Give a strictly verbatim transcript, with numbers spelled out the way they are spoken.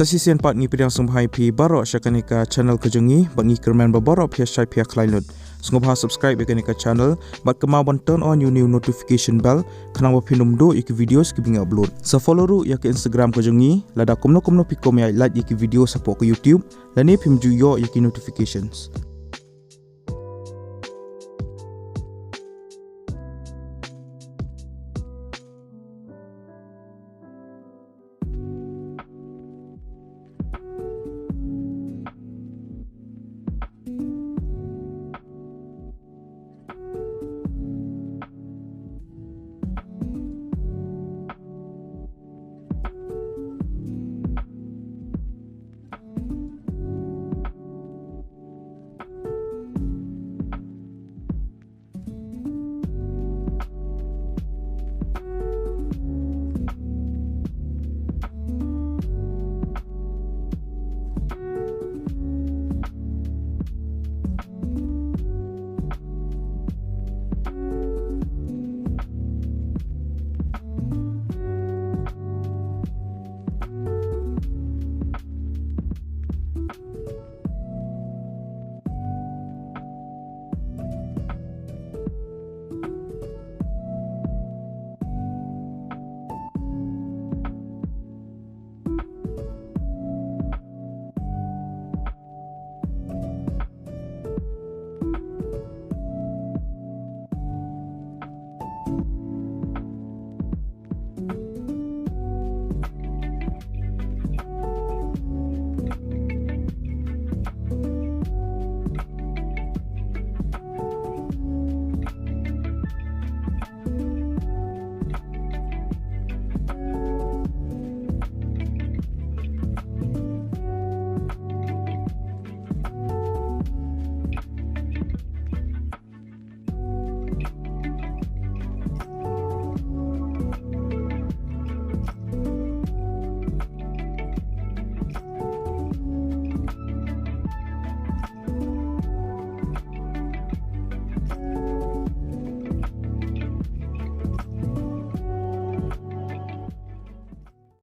Sa shisien pat ngi pdiang sngewbha ïa phi baroh sha kane ka channel ka jong ngi, bad ngi kyrmen ba baroh phi ïa shait phi ïa khlaiñ lut. Sngewbha subscribe ïa kane ka channel, bad kynmaw ban turn on ïa u new notification bell, khnang ba phin ym duh ïa ki videos kiba ngi upload. Sa follow ruh ïa ka Instagram ka jong ngi, lada kumno kumno phi kwah ban ïa like ïa ki videos hapoh ka YouTube, lane phim ju ïoh ïa ki notifications.